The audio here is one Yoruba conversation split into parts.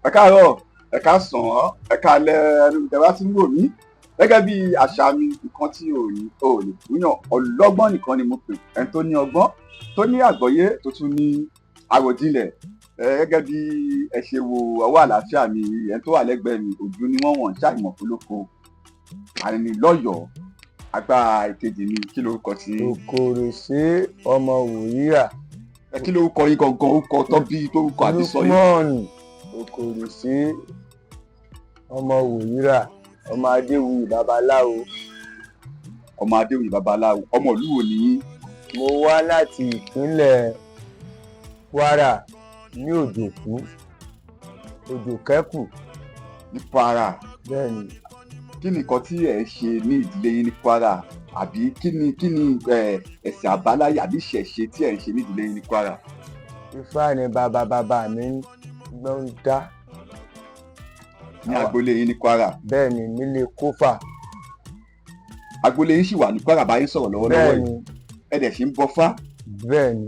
Ẹ káàárọ̀, ẹ káàsán, ẹ káalẹ́ ẹnu tẹ́ bá ti ń wò mí. Gẹ́gẹ́ bí àṣà mi, nǹkan tí ò ní ò lè fúnyàn, ọlọ́gbọ́n nìkan ni mo pè, ẹni tó ní ọgbọ́n, tó ní àgbọ́yé, tó tún ní àròjinlẹ̀. Gẹ́gẹ́ bí ẹ ṣe wo ọwọ́ àlàáfíà mi, ẹni tó wà lẹ́gbẹ̀ẹ́ mi, ojú ni wọ́n wọ̀n ṣàìmọ̀ fólóko àrìnlọ́yọ̀ọ́. Àgbà ìkejì mi, kí lorúkọ tí? Òkòrèsé ọmọ Wòríà. Ẹ kí lorúkọ yín gangan, orúkọ tó bí, torúkọ àbísọ yín? Lukman Òkòrèsé ọmọ Wòríà, ọmọ Adéwuyì babaláwo. Ọmọ Adéwuyì babaláwo. Ọmọ ìlú wo ni yín? Mo wá láti ìpínlẹ̀ Kwara ní Òjòkú, Òjòkẹ́kù. Ní Kwara? Bẹ́ẹ̀ni. Kí ni nǹkan tí ẹ ń ṣe ní ìdílé yín ní Kwara, àbí kí ni ẹ̀sìn àbáláyé àbí ìṣẹ̀ṣe tí ẹ ń ṣe ní ìdílé yín ní Kwara? Ifá ni bàbá bàbá mi ń dá. Ní agboolé yín ní Kwara? Bẹ́ẹ̀ni, nílé Kófà. Agboolé yín sì wà ní Kwara báyìí sọ̀rọ̀ lọ́wọ́lọ́wọ́ Bẹ́ẹ̀ni. yìí? Ẹ dẹ̀ ṣì ń bọfá? Bẹ́ẹ̀ni.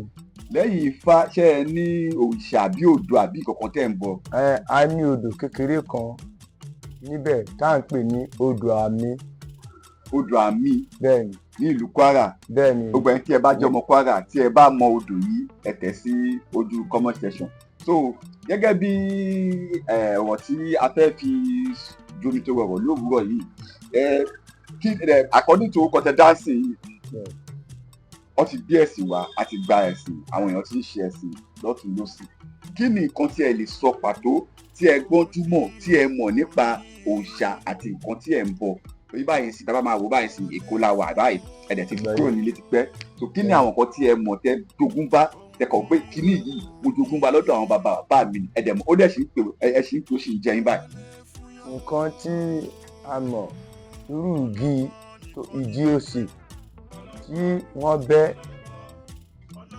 Lẹ́yìn Ifá, ṣé ẹ ní òrìṣà àbí odò àbí ìkọ̀kan tẹ́ ń bọ? Ẹ a ní odò kékeré kan níbẹ̀ tá à ń pè ní odò àmì. Odò àmì? Bẹ́ẹ̀ni. Ní ìlú Kwara? Bẹ́ẹ̀ni. Gbogbo ẹni tí ẹ bá jẹ́ ọmọ Kwara, tí ẹ bá mọ odò yìí, ẹ tẹ̀ sí ojú comment section. So gẹ́gẹ́ bí ọ̀rọ̀ tí a fẹ́ fi jomi tó rọrọ̀ lówùúrọ̀ yìí, kí according to orúkọ tẹ dáńsì yìí, wọ́n ti gbé ẹ̀sìn wá, a ti gba ẹ̀sìn, àwọn èèyàn ti ń ṣe ẹ̀sìn lọ́tùn lósì. Kí ni nǹkan tí ẹ lè sọ pàtó tí ẹ gbọ́njú mọ̀, tí ẹ mọ̀ nípa òòṣà àti nǹkan tí ẹ ń bọ? Torí báyìí sí, tábà máa wò báyìí sí, Èkó la wà báyìí, ẹ dẹ̀ ti kúrò nílé tipẹ́. So kí ni àwọn nǹkan tí ẹ mọ̀, tẹ jogún bá, tẹ kọ̀ pé kíní yìí, mo jogún bá lọ́dọ̀ àwọn bàbá bàbá mi ni, ẹ dẹ̀ mọ̀, ó dẹ̀ sì ń pè ẹ sì ń pè, ó sì ń jẹ yín báyìí? Nǹkan tí a mọ̀, irú igi ìdí òsì tí wọ́n bẹ́,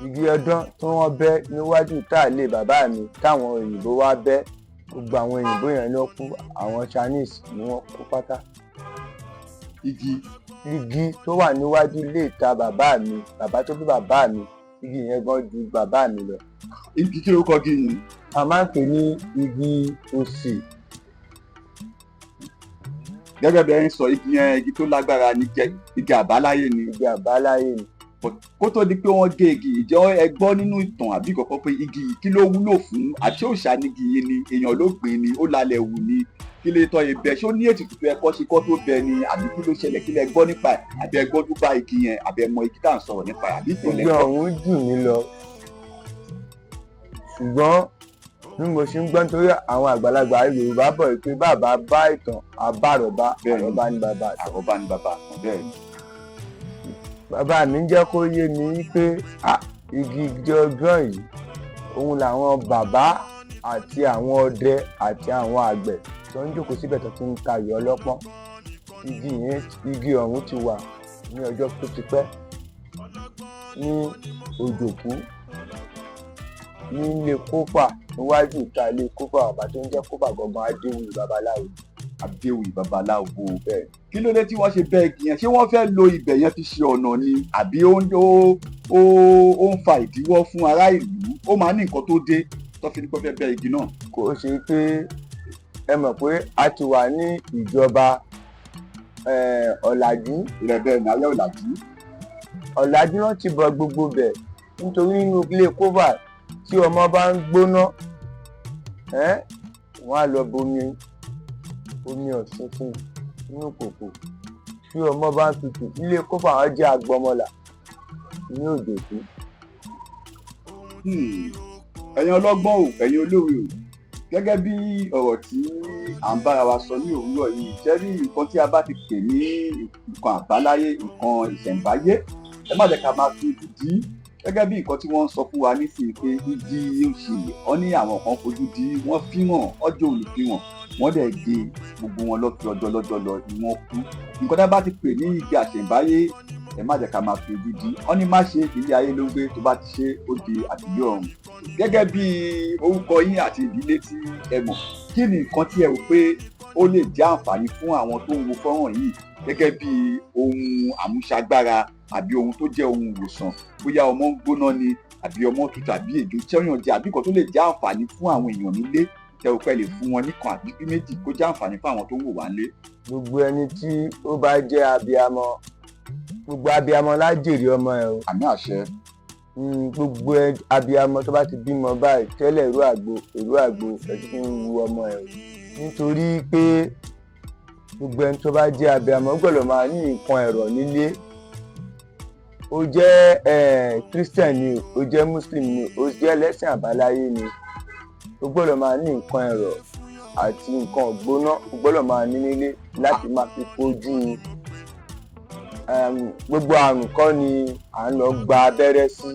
igi ọdán tí wọ́n bẹ́ níwájú táàlé bàbá mi, táwọn òyìnbó wá bẹ́, gbogbo àwọn òyìnbó yẹn ló kú, àwọn Chinese ni wọ́n kú pátá. Igi? Igi tó wà níwájú ilé ìta bàbá mi, bàbá tó bí bàbá mi, igi yẹn gan ju bàbá mi lọ. Igi, kí lórúkọ igi yìí? A máa ń pè ní igi òsì. Gẹ́gẹ́ bí ẹ ń sọ, igi yẹn, igi tó lágbára ni, jẹ́ igi àbáláyé ni? Igi àbáláyé ni. Kó tó di pé wọ́n gé igi, ìjọ ẹ gbọ́ nínú ìtàn àbí kọ̀ọ̀kan pé igi yìí, kí ló wúlò fún? Àti òòṣà ní igi yìí ni, èèyàn ló gbìn ni, ó lálẹ́ wù ni, kí lè tọ́ ibẹ̀, ṣó ní ètùtù tó ẹ kọ́ ṣe kọ́ tó bẹ ni, àbí kí ló ṣẹlẹ̀? Kí lẹ gbọ́ nípa ẹ̀, àbí ẹ gbọ́ tó bá igi yẹn, àbí ẹ mọ igi tá à ń sọ̀rọ̀ nípa ẹ̀, àbí ìtàn lẹ Igi gbọ́? ọ̀hún jù mí lọ, ṣùgbọ́n bí mo ṣe ń gbọ́, nítorí àwọn àgbàlagbà Yorùbá bọ̀ pé bàbá bá ìtàn àbárọ̀bá. Àrọ́bá ní bàbá ìtàn. Àrọ́bá ní bàbá, bẹ́ẹ̀ ni. Bàbá mi ń jẹ́ kó yé mi pé igi ọdún yìí, òun làwọn bàbá àti àwọn ọdẹ àti àwọn àgbẹ̀ tó ń jókòó síbẹ̀, tó ti ń tayò ọlọ́pọ́n. Igi yẹn, igi ọ̀hún ti wà ní ọjọ́ tó ti pẹ́ ní Òjòkú, ní ilé Kófà, níwájú ìta ilé Kófà, bàbá tó ń jẹ́ Kófà gangan, Adéwuyì babaláwo. Adéwì babaláwo? Bẹ́ẹ̀. Kí ló dé tí wọ́n ṣe bẹ́ igi yẹn? Ṣé wọ́n fẹ́ lo ibẹ̀ yẹn fi ṣe ọ̀nà ni, àbí ó ń ó ó ó ń fa ìdíwọ́ fún ará ìlú? Ó máa ní nǹkan tó dé tó fi ní pé fẹ́ bẹ́ igi náà. Kò ṣe pé ẹ mọ̀ pé a ti wà ní ìjọba ọ̀làjú. Rẹ̀ bẹ́ẹ̀ ní ayé ọ̀làjú. Ọ̀làjú náà ti bọ gbogbo bẹ̀, nítorí nínú ilé Kófà, tí ọmọ bá ń gbóná, wọ́n á lọ bomi omi ọ̀ṣun fún un nínú kòkò. Tí ọmọ bá ń tutù, ilé Kófà, wọn jẹ́ agbọmọlà ní Òjòkú. Ẹ̀yin ọlọ́gbọ́n o, ẹ̀yin olóore o, gẹ́gẹ́ bí ọ̀rọ̀ tí à ń bára wa sọ ní òwúrọ̀ yìí, jẹ́ rí nǹkan tí a bá ti pè ní nǹkan àbáláyé, nǹkan ìṣẹ̀ǹbáyé, ẹ má jẹ́ ká máa fi ojú dí. Gẹ́gẹ́ bí nǹkan tí wọ́n ń sọ fún wa nísìnyí pé igi òsì, wọ́n ní àwọn kan fojú di, wọ́n fíwọ̀n ọjọ́ olùfihàn, wọ́n dẹ̀ gé, gbogbo wọn lọ fi ọjọ́ lọ́jọ́ lọ ni wọ́n kú. Nǹkan tí a bá ti pè ní igi àṣẹ̀ǹbáyé, ẹ má jẹ́ ká máa fi ojú di. Wọ́n ní má ṣe, ilé ayé ló ń gbé, tó bá ti ṣe, ó di àtìlé ọ̀run. Gẹ́gẹ́ bí orúkọ yín àti ìdílé tí ẹ mọ̀, kí ni nǹkan tí ẹ rò pé ó lè jẹ́ àǹfààní fún àwọn tó ń wo fọ́nrán yìí gẹ́gẹ́ bí ohun àmúṣagbára àbí ohun tó jẹ́ ohun ìwòsàn, bóyá ọmọ ń gbóná ni, àbí ọmọ tutù, àbí èjò tí ọyàn jẹ, àbí nǹkan tó lè jẹ́ àǹfààní fún àwọn èèyàn nílé? Tẹ ò pẹ́ lè fún wọn nìkan àbí bí méjì kó jẹ́ àǹfààní fún àwọn tó ń wò wá nílé. Gbogbo ẹni tí ó bá jẹ́ abiyamọ, gbogbo abiyamọ lá jèrè ọmọ ẹ̀ o. Àmín àṣẹ. Gbogbo abiyamọ tó bá ti bímọ báyìí tẹ́lẹ̀, èrú àgbo, èrú àgbo ẹ̀ tí ń wu ọmọ ẹ̀ o, nítorí pé gbogbo ẹni tó bá jẹ́ abiyamọ gbọ́dọ̀ máa ní nǹkan ẹ̀rọ nílé. Ó jẹ́ Christian ni o, ó jẹ́ Muslim ni o, ó jẹ́ ẹlẹ́sìn àbáláyé ni, ó gbọ́dọ̀ máa ní nǹkan ẹ̀rọ àti nǹkan ọ̀gbóná. Ó gbọ́dọ̀ máa ní nílé láti máa fi kojú gbogbo àrùn kọ́ ni à ń lọ gba abẹ́rẹ́ sí.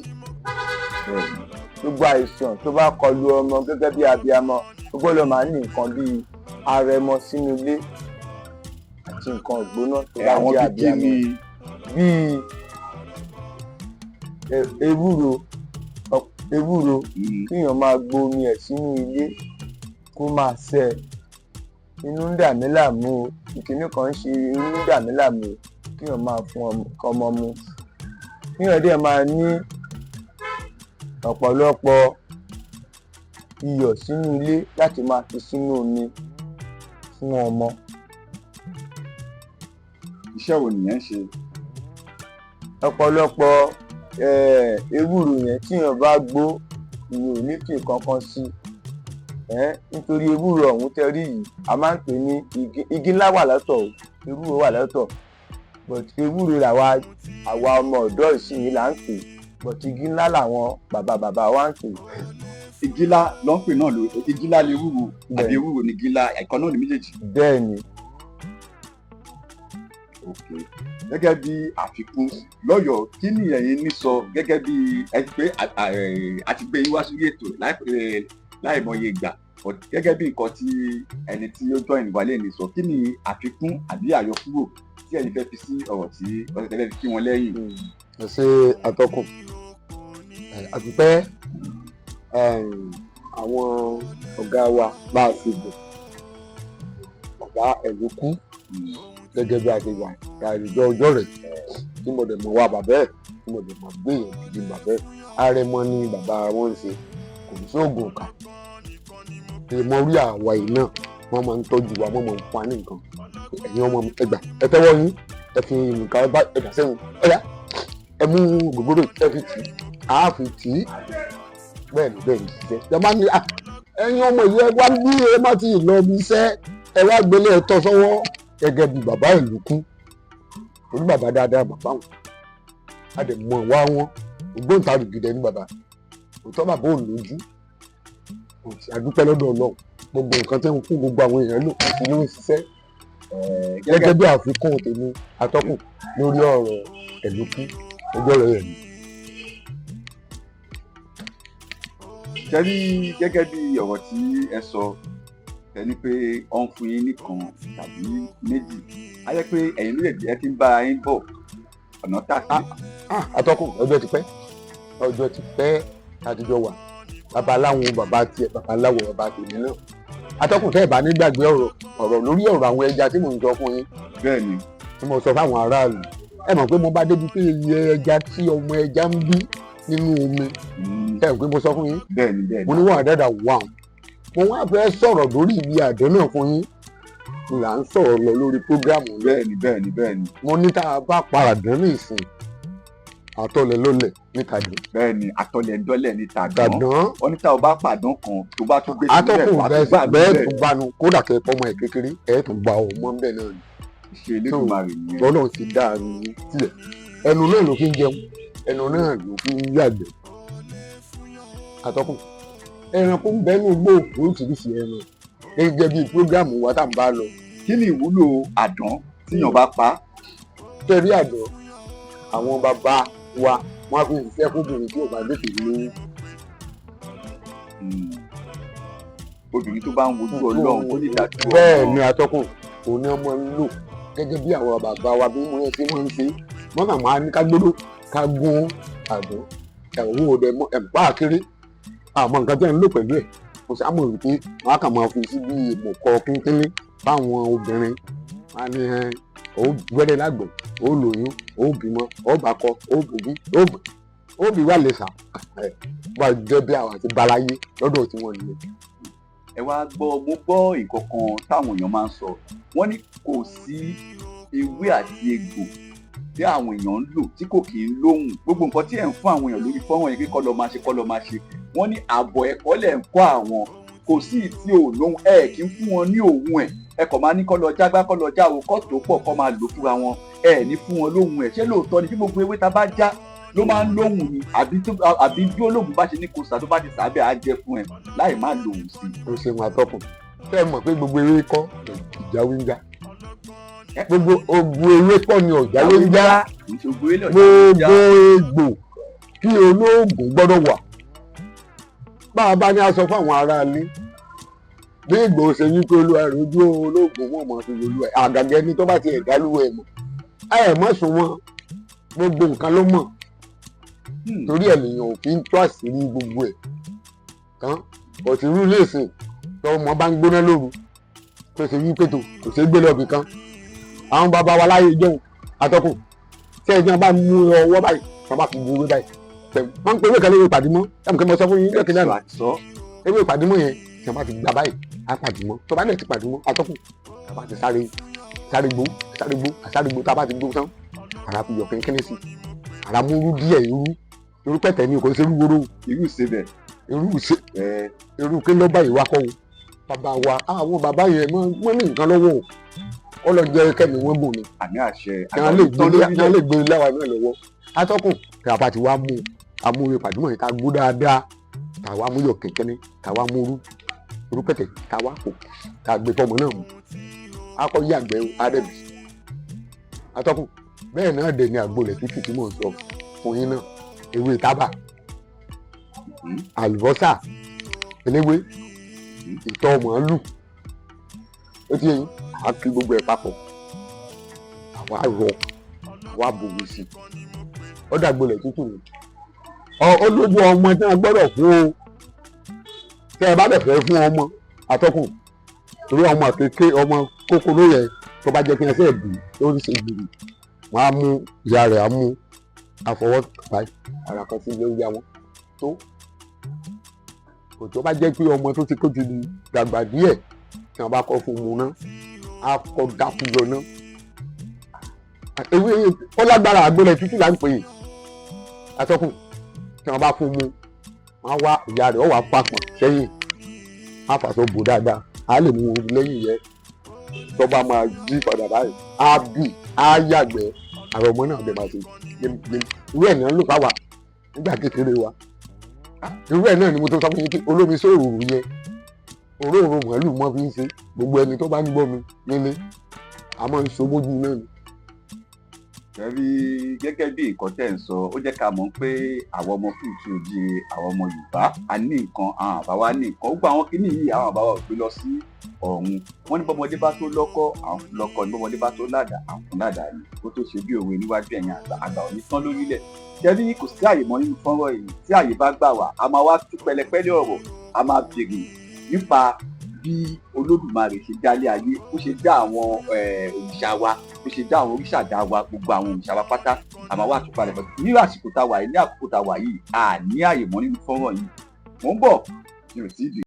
Gbogbo àìsàn tó bá kọlu ọmọ, gẹ́gẹ́ bí abiyamọ, ó gbọ́dọ̀ máa ní nǹkan bíi arẹmọ sínú ilé àti nǹkan ìgbóná tó bá Àwọn jẹ́ bíi kí abiyamọ. ni? Bíi ewúro, ewúro, kéèyàn máa gbo omi ẹ̀ sínú ilé kó máa sẹ́ ẹ. Inú ń dà mí láàmú o, ìkíní kan ń ṣe, inú ń dà mí láàmú o, kéèyàn máa fún ọmọ mu. Kéèyàn dẹ̀ máa ní ọ̀pọ̀lọpọ̀ iyọ̀ sínú ilé láti máa fi sínú omi fún ọmọ. Iṣẹ́ wo nìyẹn ń ṣe? Ọ̀pọ̀lọpọ̀ ewúro yẹn, tíyàn bá gbó, ìyẹn ò ní fi nǹkan kan sí, nítorí ewúro ọ̀hún tẹ́ rí yìí, a máa ń pè ní igi. Igi ńlá wà lọ́tọ̀ o, ewúro wà lọ́tọ̀, but ewúro làwa àwa ọmọ ọ̀dọ́ ìsinyìí là ń pè, but igi ńlá làwọn bàbá bàbá wa ń pè. Ìgílá ló ń pè náà ló igílá lè wúwo àbí? Bẹ́ẹ̀. Ewúro ní gílá, ẹ̀kọ́ náà ní méjèèjì. Bẹ́ẹ̀ ni. Ok, gẹ́gẹ́ bí àfikún lọ́yọ̀ọ́, kí ni ẹ̀yin ní sọ gẹ́gẹ́ bí ẹ pé a ti gbé yín wá sórí ètò láìmọye ìgbà, but gẹ́gẹ́ bí nǹkan tí ẹni tí ó join wa lè ní sọ, kí ni àfikún àbí àyọkúrò tí ẹ̀yin fẹ́ fi sí ọ̀rọ̀ tí ọ̀rọ̀ tẹ́lẹ̀ fi kí wọn lẹ́yìn? Ẹ ṣe, atọ́kùn. Àdúpẹ́ àwọn ọ̀gá wa bá a ṣe bọ̀ bàbá ẹ̀lú kú gẹ́gẹ́ bí a ṣe wà àìjọ ọjọ́ rẹ̀ tí mo dẹ̀ mọ̀ wá bàbá ẹ̀, tí mo dẹ̀ mọ̀ gbìyànjú di bàbá ẹ̀. Àrẹ̀mọ ni bàbá wọn ń ṣe, kò ní sóògùn kà èèmọ̀ orí àwa yìí náà. Wọ́n máa ń tọ́jú wa, wọ́n máa ń fún wa ní nǹkan. Ẹ̀yin ọmọ mi, ẹ gbà, ẹ tẹ́wọ́ yín, ẹ fi nǹkan bá ẹ dà sẹ́yìn, ọ̀yá, ẹ mú gbogbo, ẹ fi tì í, á fi tì í. Bẹ́ẹ̀ ni, bẹ́ẹ̀ ni ṣiṣẹ́ ẹ máa ní. Ẹ̀yin ọmọ yìí, ẹ wá bí ẹ má ti lọ bí iṣẹ́, ẹ wá gbélé ẹ tọ́ sọ́wọ́ gẹ́gẹ́ bí bàbá ìlú kú. Torí bàbá dáadáa bàbá wọn, a dẹ̀ mọ̀ wá wọn, ògbóǹtarìgì dẹ̀ ní bàbá òótọ́. Bàbá ò lójú, àdúpẹ́ lọ́dọ̀ Ọlọ́run. Gbogbo nǹkan tí ń fún gbogbo àwọn èèyàn lò sí ló ń ṣiṣẹ́. Gẹ́gẹ́ bí àfikún tèmi, atọ́kùn, lórí ọ̀rọ̀ ẹ̀lúkú, ọjọ́ rẹ̀ ni. Ṣẹ́rí, gẹ́gẹ́ bí ọ̀rọ̀ tí ẹ sọ, ẹ ní pé ọ ń fún yín nìkan tàbí méjì, á jẹ́ pé ẹ̀yin méjèèjì ẹ ti ń bára yín bọ̀ ọ̀nà tàbí. Atọ́kùn, ọjọ́ ti pẹ́, ọjọ́ ti pẹ́ àtijọ́ wà. Babaláwo bàbá tiẹ̀, babaláwo bàbá tèmi náà. Atọ́kùn, tẹ́ ẹ̀ bá nígbàgbé ọ̀rọ̀ lórí ọ̀rọ̀ àwọn ẹja tí mò ń sọ fún yín, Bẹ́ẹ̀ ni. tí mo sọ fáwọn aráàlú, ẹ mọ̀ pé mo bá débi pé iye ẹja tí ọmọ ẹja ń bí nínú omi, ẹ mọ̀ pé mo sọ fún yín. Bẹ́ẹ̀ ni, bẹ́ẹ̀ ni. Mo ní wọ́n àdàdà wà. Mo wá fẹ́ sọ̀rọ̀ lórí ibi àdán náà fún yín là ń sọ̀rọ̀ lọ lórí program yẹn. Bẹ́ẹ̀ ni, bẹ́ẹ̀ ni, bẹ́ẹ̀ ni. Mo ní tá a bá paradán ní ìsìn, àtọlẹ̀ lólẹ̀ ní tàdán. Bẹ́ẹ̀ ni, àtọlẹ̀ dọ́lẹ̀ ní tàdán. Tàdán. Wọ́n ní tá o bá pàdán kan, tó bá tún gbé sílẹ̀, Atọ́kùn, wàá tún gbà bẹ́ẹ̀ níbẹ̀. tún bánu, kódà kẹ́ ẹ pọ́nmọ ẹ̀ kékeré, ẹ̀ tún bá ọmọ ń bẹ̀ náà ni. Ṣe Elédùmarè nìyẹn. Lọ́nà ti dá a ní tiẹ̀, ẹnu náà ló fi ń jẹun, ẹnu náà ló fi ń yàgbẹ́. Atọ́kùn, ẹranko ń bẹ́nu gbó, oríṣiríṣi ẹran, gẹ́gẹ́ bí program wa tá à ń bá lọ. Kí ni ìwúlò àdán tíyàn bá pa? Tẹ̀rí àdán, àwọn bàbá wa wọ́n á fi ṣiṣẹ́ fóbìnrin tí ò bá tètè lóyún. Obìnrin tó bá ń wojú Ọlọ́run tó ní ìdádúró. Bẹ́ẹ̀ ni, atọ́kùn, òun ni ọmọ ń lò gẹ́gẹ́ bí àwọn bàbá wa bí wọ́n ṣe máa ń ṣe. Wọ́n kàn máa ní ká gbódò ká gún àdán ẹ̀wọ̀n òde ẹ̀mpá kéré àmọ́ nǹkan tí wọ́n ń lò pẹ̀lú ẹ̀, mo sá mọ̀ wípé wọ́n á kàn máa fi sí bí ìmọ̀kọ kínkínní fáwọn obìnrin. Wọ́n á ní ẹ ó gbẹ́rẹ́ lágbọ̀n, ó lóyún, ó bímọ, ó bàkọ, ó bòbí, ó bí wà lè sà ẹ̀ wá jẹ́ bí àwọn àti balaye lọ́dọ̀ tí wọ́n nìyẹn. Ẹ wá gbọ́, mo gbọ́ nǹkan kan táwọn èèyàn máa ń sọ. Wọ́n ní kò sí ewé àti egbò tí àwọn èèyàn ń lò tí kò kì í lóhùn. Gbogbo nǹkan tí ẹ̀ ń fún àwọn èèyàn lórí fọ́nrán yẹn pé kọ́ lọ máa ṣe, kọ́ lọ máa ṣe, wọ́n ní àbọ̀ ẹ̀kọ́ lẹ̀ ń kọ́ àwọn. Kò sí tí ò lóhùn, ẹ kì í fún wọn ní òun ẹ̀. Ẹ kàn máa ní kọ́ lọ jágbá, kọ́ lọ jáwo, kọ́ tó pọ̀, kọ́ máa lò fúnra wọn. Ẹ ní fún wọn lóhùn ẹ̀. Ṣé lóòótọ́ ni? Bí gbogbo ewé ta bá já ló máa ń lóhùn ni, àbí bí olóògùn bá ṣe ní kò sà, tó bá ti sàbẹ̀ á jẹ fún ẹ láì má lòhùn sí i? Ó ṣeun, atọ́kùn. Ṣé ẹ mọ̀ pé gbogbo ewé kọ́ ìjáwé ń já? Gbogbo ogun ewé kọ́ ni ọ̀jáwé ń já. Kì í ṣe gbogbo ewé lọ̀jáwé ń já. Gbogbo egbò kí olóògùn gbọ́dọ̀ wà. Bá a bá ní aṣọ fún àwọn aráalé bí ìgbò ṣe yí pé olúwa rẹ̀ ojú olóògùn mọ̀ mọ́ fi olúwa ẹ̀ àgàgà ẹni tó bá ti ẹ̀dá lúwẹ̀ ẹ̀ mọ̀ ẹ̀ mọ̀ sùn wọn, gbogbo nǹkan ló mọ̀. Torí ẹ̀ lèèyàn ò fi ń tó àṣírí gbogbo ẹ̀ tán. Ọ̀sìn irú léèsìn tọmọ bá ń gbóná lóru tó ṣe wí pé tó kò ṣeé gbé lọ́ọ̀bì kan, àwọn bàbá wa láyé ìjọ́un, atọ́kùn, tí ẹ̀jẹ̀ bá mú ọwọ́ báyìí, wọ́n bá fi bu ewé báyìí pẹ̀lú wọ́n ń pe ewé kan lórí ìpàdé mọ́. Ẹ̀mú kí mo sọ fún yín lẹ́kìn náà, sọ ewé ìpàdé mọ́ yẹn, tí wọ́n bá ti gbà báyìí, á pàdé mọ́. Tó bá dẹ̀ ti pàdé mọ́, atọ́kùn, tá a bá ti sáré sáré gbó, sáré gbó, sáré gbó, tá a bá ti gbó tán, ara fi yọ̀ kínkínní sí, ara mú irú díẹ̀, irú irú pẹ̀tẹ́ ni, kò ṣe irú wóró. Irú ìsebẹ̀. Irú ṣe ẹ irú kí ló báyìí wá kọ́ o. Bàbá wa, àwọn bàbá yẹn wọ́n ní nǹkan lọ́wọ́ o. Ọlọ́jẹ́ kẹ́mi wọ́n gùn ni. Àmì àṣẹ. Kí wọ́n lè gbé, kí wọ́n lè gbé láwa náà lọ́wọ́. Atọ́kùn, tí a bá ti wá mú amúre pàdúmọ̀ yìí, tá a gbó dáadáa, tá a wá mú yọ̀ kínkínní, tá a wá mú irú irú pẹ̀tẹ̀, tá a wá kò, tá a gbé fọmọ náà mú, a kọ́ yàgbẹ́ o, á dẹ̀bi. Atọ́kùn, bẹ́ẹ̀ náà dẹ̀ ni àgbo rẹ̀ tútù tí mò ń sọ fún yín náà, ewé tábà, àlùbọ́sà eléwé, ìtọ̀ màálù, ó ti yẹ yín, á kí gbogbo ẹ̀ papọ̀, àwa rọ, àwa bòwò sí i, ó dàgbolẹ̀ tútù ni. Ó lójú ọmọ tí wọ́n gbọ́dọ̀ fún o. Tẹ́ ẹ bá bẹ̀ fẹ́ fún ọmọ, atọ́kùn, torí ọmọ kékeré, ọmọ kókóró yẹn, tó bá jẹ́ kí wọ́n ṣe bì tó ń ṣe gbìrì, wọ́n á mú ìyá rẹ̀, á mú àfọwọ́ báyìí, ara kan sí lórí àwọn tó kò. Tó bá jẹ́ pé ọmọ tó ti kó ti dàgbà díẹ̀, tí wọ́n bá kọ́ fún mu ná, á kọ́ dákú lọ ná. Ewé ó lágbára, àgbélẹ̀ tútù là ń pè é, atọ́kùn. Tí wọ́n bá fún mu, wọ́n á wá ìyá rẹ̀, ó wà papọ̀ sẹ́yìn, á fàṣọ bò dáadáa, á lè mú un lẹ́yìn yẹn. Tó bá máa jí padà báyìí, á bì, á yàgbẹ́, àwọn ọmọ náà bẹ̀ máa ṣe gbẹmgbẹm. Irú ẹ̀ náà ló fà wá nígbà kékeré wa. Irú ẹ̀ náà ni mo tó sọ fún yín pé olómi sóòrò yẹn, òróòro màálù mọ́ fi ń ṣe. Gbogbo ẹni tó bá ń gbọ́ mi nílé, a máa ń so mójú náà ni. Ẹ̀rí, gẹ́gẹ́ bí nǹkan tẹ̀ ń sọ, ó jẹ́ ká mọ̀ pé àwọn ọmọ kùtù òjìire, àwọn ọmọ Yorùbá, a ní nǹkan, àwọn àbá wa ní nǹkan. Gbogbo àwọn kinní yìí, àwọn àbá wa ò gbé lọ sí ọ̀run. Wọ́n ní bọ́mọdé bá tó lọ́kọ́, àwọn fún lọ́kọ́ ní, bọ́mọdé bá tó ládàá, àwọn fún ládàá ni. Ó tó ṣe bí òwe níwájú ẹ̀yìn àgbà, àgbà ò ní tán lórílẹ̀. Ṣẹ́rí, kò sí àyè mọ́ nínú fọ́nrán yìí. Tí àyè bá gbà wá, a máa wá tú pẹlẹpẹlẹ ọ̀rọ̀, a máa béèrè nípa bí Olódùmarè ṣe dálé ayé, bó ṣe dá àwọn òrìṣà wa, bó ṣe dá àwọn òrìṣà dá wa, gbogbo àwọn òrìṣà wa pátá, a máa wá tú palẹ̀ bọ̀ ní àsìkò tá a wà yìí. Ní àkókò tá a wà yìí, a ní àyè mọ́ nínú fọ́nrán yìí. Mò ń bọ̀, mi ò tí ì dé.